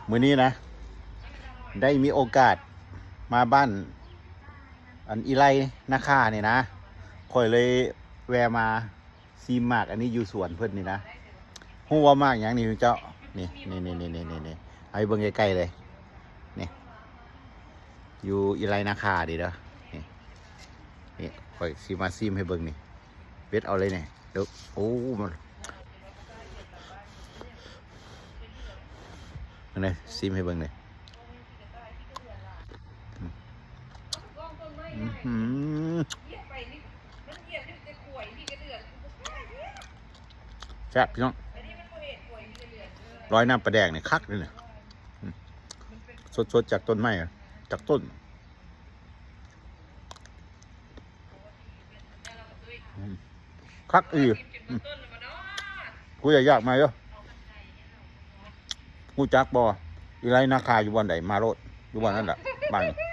ມື້ນີ້ນະ ໄດ້ມີໂອກາດມາບ້ານ ອັນ ອີໄລນາຄານີ້ນະ ຂ້ອຍເລີຍແວ່ມາຊີມໝາກອັນນີ້ຢູ່ສວນເພິ່ນນີ້ນະ. ຮູ້ວ່າໝາກຫຍັງນີ້ເຈົ້າ? ນີ້ ນີ້ ນີ້ ໃຫ້ເບິ່ງໃກ້ໆເລີຍ ນີ້ ຢູ່ອີໄລນາຄານີ້ເດີ ນີ້ ນີ້ ຂ້ອຍຊິມາຊີມໃຫ້ເບິ່ງນີ້ ເດັດເອົາເລີຍນີ້. ໂອ້ ມັນ ອັນນີ້ຊີມໃຫ້ເບິ່ງນີ້ ອື ແຊບພີ່ນ້ອງ ລອຍນ້ຳປາແດກນີ້ຄັກເລີຍນີ້ ອື ສົດໆຈາກຕົ້ນໄມ້ ຈາກຕົ້ນ ອື ຄັກອີ່ຫຼີ ອື ຜູ້ໃດຢາກມາເດີ ຮູ້ຈັກບໍ່ ອີໄລນາຄາຢູ່ບ່ອນໃດ ມາໂລດ ຢູ່ບ່ອນນັ້ນລະ ບ້ານ